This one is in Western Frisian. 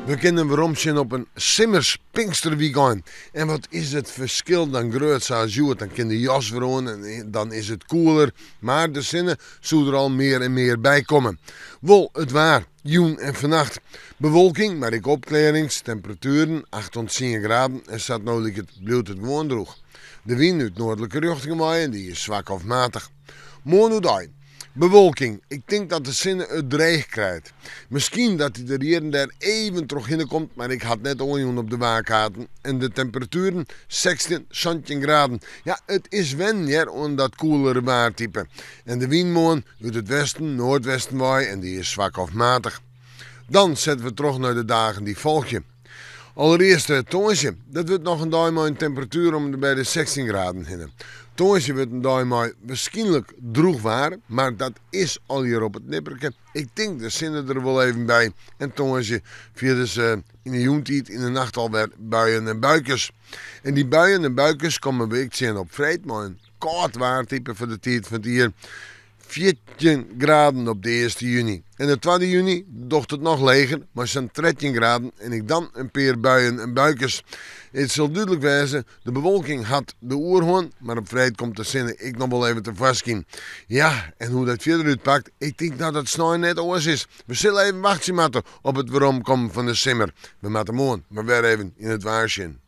We kinne weromsjen op in simmers Pinksterwykein. En wat is it ferskil dan grut sa as hjoed. Dan kin de jas wer oan en dan is it koeler. Mar de sinne soe der al mear en mear by komme. Wol it waar, jûn en fannacht. Bewolking, mar ek opklearrings, temperatueren 8 oant 10 graden en sa't no liket bliuwt it gewoan drûch. De wyn út noardlike rjochting wei en dy is swak of matich. Moarn oerdei. Bewolking, ik tink dat de sinne it dreech krijt. Miskien dat hy der hjir en dêr even trochhinne komt, mar ik ha it net oanjûn op de waarkaarten. En de temperatueren, 16, 17 graden. Ja, it is wennen hear oan dat koelere waartype. En de wyn moarn út it westen, noardwesten wei en dy is swak of matich. Dan sette we troch nei de dagen dy't folgje. Allerearst tongersdei. Dat wurdt noch in dei mei in temperatuer om en by de 16 graden hinne. Tongersdei wurdt in dei mei wierskynlik drûch waar, mar dat is allegear op it nipperke. Ik tink de sinne der wol even by. En tongersdei fierders yn de jûntiid yn de nacht alwer buien en buikes. En dy buien en buikes komme we ek tsjin op freed mei in kâld waartype foar de tiid fan it jier. 14 graden op de earste juny. En de twadde juny docht it noch leger, mei sa'n 13 graden en ek dan in pear buien en buikes. It sil dúdlik wêze, de bewolking hat de oerhân, mar op freed komt de sinne ek noch wol even tefoarskyn. Ja, en hoe't dat fierder útpakt, ik tink dat it snein net oars is. We sille even wachtsje moatte op it weromkommen fan de simmer. We moatte moarn mar wer even yn it waar sjen.